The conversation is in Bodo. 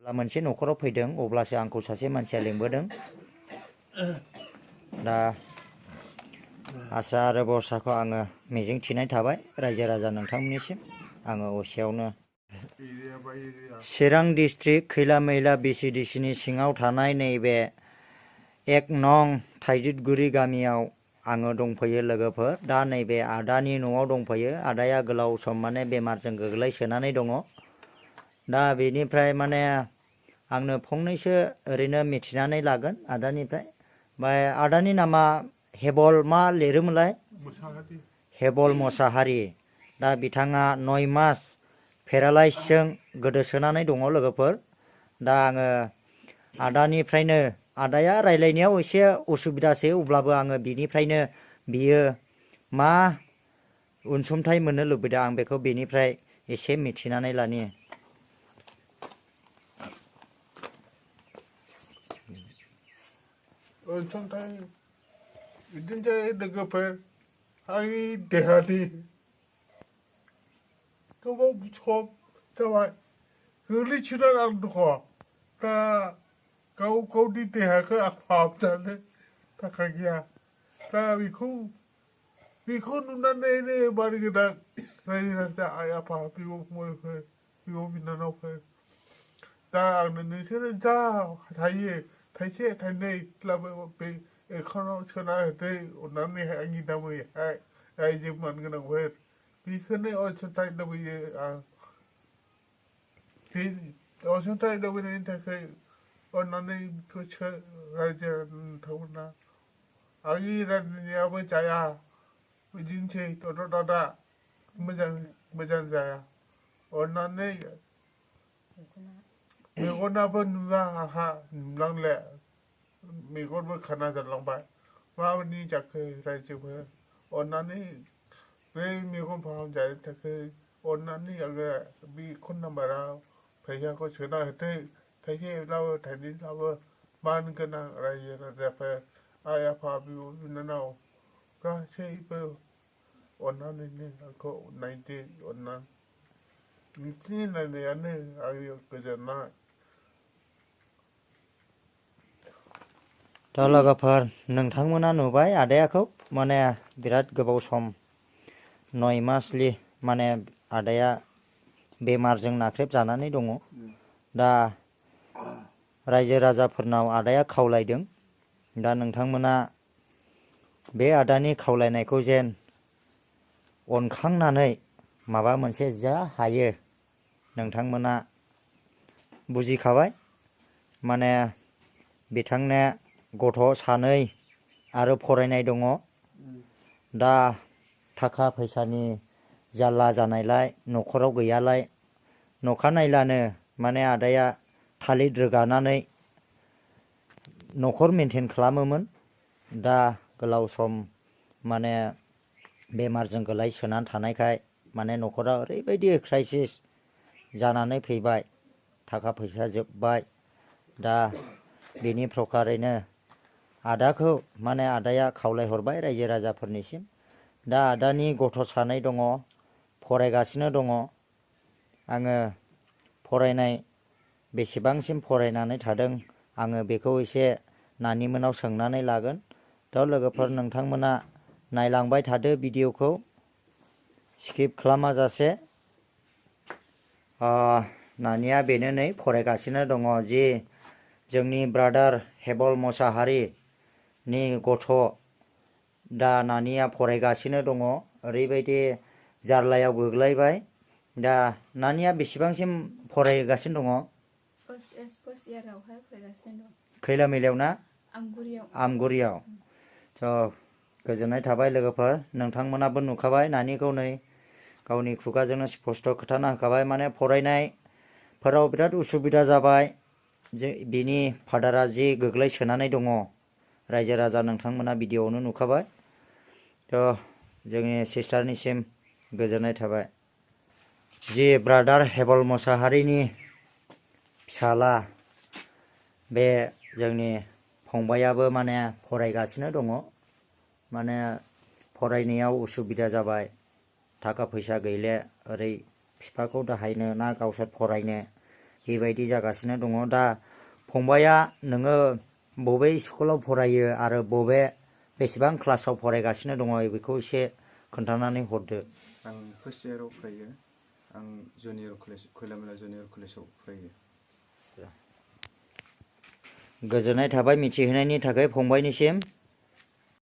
मोनसे न'खराव फैदों अब्लासो आंखौ सासे मानसिया लिंबोदों। दा आसा आरो बरसाखौ आङो मिजिं थिनाय थाबाय रायजो राजा नोंथांमोननिसिम। आङो असेयावनो चिरां डिस्ट्रिक्ट खैला मैला बिसिडिसिनि सिङाव थानाय नैबे 1 नं थाइदिदगुरि गामियाव आङो दंफैयो लोगोफोर। दा नैबे आदानि न'आव दंफैयो। आदाया गोलाव सम माने बेमारजों गोग्लैसोनानै दङ। दा बेनिफ्राय माने आंनो फंनैसो ओरैनो मिथिनानै लागोन आदानिफ्राय। आदानि नामा हेबल मा लिरोमोनलाय? हेबल मोसाहारि। दा बिथाङा 9 मास पेरालाइसजों गोदोसोनानै दङ लोगोफोर। दा आङो आदानिफ्रायनो, आदाया रायलायनायाव एसे उसुबिदासो, अब्लाबो आङो बिनिफ्रायनो बियो मा अनसुंथाइ मोननो लुबैदों आं बेखौ बेनिफ्राय एसे मिथिनानै लानि। अनसुंथाइ बिदिनो जायो लोगोफोर। आंनि देहानि गोबाव सम जाबाय गोग्लैसोनानै आं दङ। दा गावनि देहाखौ आं फाहामजानो थाखा गैया। दा बेखौ नुनानैनो मानो गोनां रायजो राजा आइ आफा बिब' फंबायफोर बिब' बिनानावफोर। दा आंनो नोंसोरो जा हायो थाइसे थाइनैब्लाबो बे एकाउन्टाव सोना होदो अननानैहाय आंनि नामैहाय रायजो मानगोनांफोर। बेखौनो अनसुंथाइ लुबैयो आं। बे अनसुंथाइ लुबैनायनि थाखाय अननानै रायजो नोंथांमोना। आंनि रायज्लायनायाबो जाया बिदिनोसै दादा मोजां जाया। अननानै मेगनाबो नुवा आंहा नुलांले, मेगनबो खाना जालांबाय। माबायदि जाखो रायजोफोर? अननानै बे मेगन फाहामजानो थाखाय अननानै आङो बे एकाउन्ट नाम्बाराव फैसाखौ सोना होदो। थाइसेब्लाबो थाइनैब्लाबो मान गोनां रायजो राजाफोर, आइ आफा बिब' बिनानाव गासैबो अननानैनो आंखौ नायदो अननानै। नोंसिनि नायनायानो आंनि गोजोननाय। दा लोगोफोर नोंथांमोना नुबाय आदायाखौ माने बिराद गोबाव सम 9 मासलि माने आदाया बेमारजों नाख्रेबजानानै दङ। दा रायजो राजाफोरनाव आदाया खावलायदों। दा नोंथांमोना बे आदानि खावलायनायखौ जेन अनखांनानै माबा मोनसे जा हायो नोंथांमोना बुजिखाबाय। माने बिथांनो गथ' 2 आरो फरायनाय दङ। दा थाखा फैसानि जाल्ला जानायलाय न'खराव गैयालाय न'खानायलानो माने आदाया थालिर रोगानानै न'खर मेनटेन खालामोमोन। दा गोलाव सम माने बेमारजों गोलैसोनानै थानायखाय माने न'खरा ओरैबायदि क्राइसिस जानानै फैबाय, थाखा फैसा जोबबाय। दा बेनि प्रकारैनो आदाखौ माने आदाया खावलायहरबाय रायजो राजाफोरनिसिम। दा आदानि गथ' 2 दङ, फरायगासिनो दङ। आङो फरायनाय बेसेबांसिम फरायनानै थादों आङो बेखौ एसे नानिमोनाव सोंनानै लागोन। थ' लोगोफोर नोंथांमोना नायलांबाय थादो भिडिअखौ स्किप खालामाजासे। नानिया बेनो नै फरायगासिनो दङ जि जोंनि ब्रादार हेबल मोसाहारिनि गथ'। दा नानिया फरायगासिनो दङ। ओरैबायदि जार्लायाव गोग्लैबाय। दा नानिया बेसेबांसिम फरायगासिनो दङ? फार्स्ट इयारावहाय फरायगासिनो दं। खैला मैलायाव ना? आमगुरियाव। थ' गोजोननाय थाबाय लोगोफोर। नोंथांमोनाबो नुखाबाय नानिखौ नै गावनि खुगाजोंनो स्पस्ट खोथाना होखाबाय। माने फरायनायफोराव बिराद उसुबिदा जाबाय। बिनि फादारा जि गोग्लैसोनानै दङ रायजो राजा नोंथांमोना भिडिअआवनो नुखाबाय। थ' जोंनि सिस्टारनिसिम गोजोननाय थाबाय। जि ब्रादार हेबल मोसाहारिनि फिसाला बे जोंनि फंबायाबो माने फरायगासिनो दङ। माने फरायनायाव उसुबिदा जाबाय, थाखा फैसा गैले, ओरै बिफाखौ दाहायनो ना गावसोर फरायनो बेबायदि जागासिनो दङ दा फंबाया नोङो बबे स्कुलाव फरायो आरो बेसेबां क्लासाव फरायगासिनो दङ बेखौ एसे खोन्थानानै हरदो। आं फार्स्ट इयाराव फरायो। आं जुनियर कलेज खैलामैला जुनियर कलेजाव फरायो। गोजोननाय थाबाय मिथिहोनायनि थाखाय फंबायनिसिम।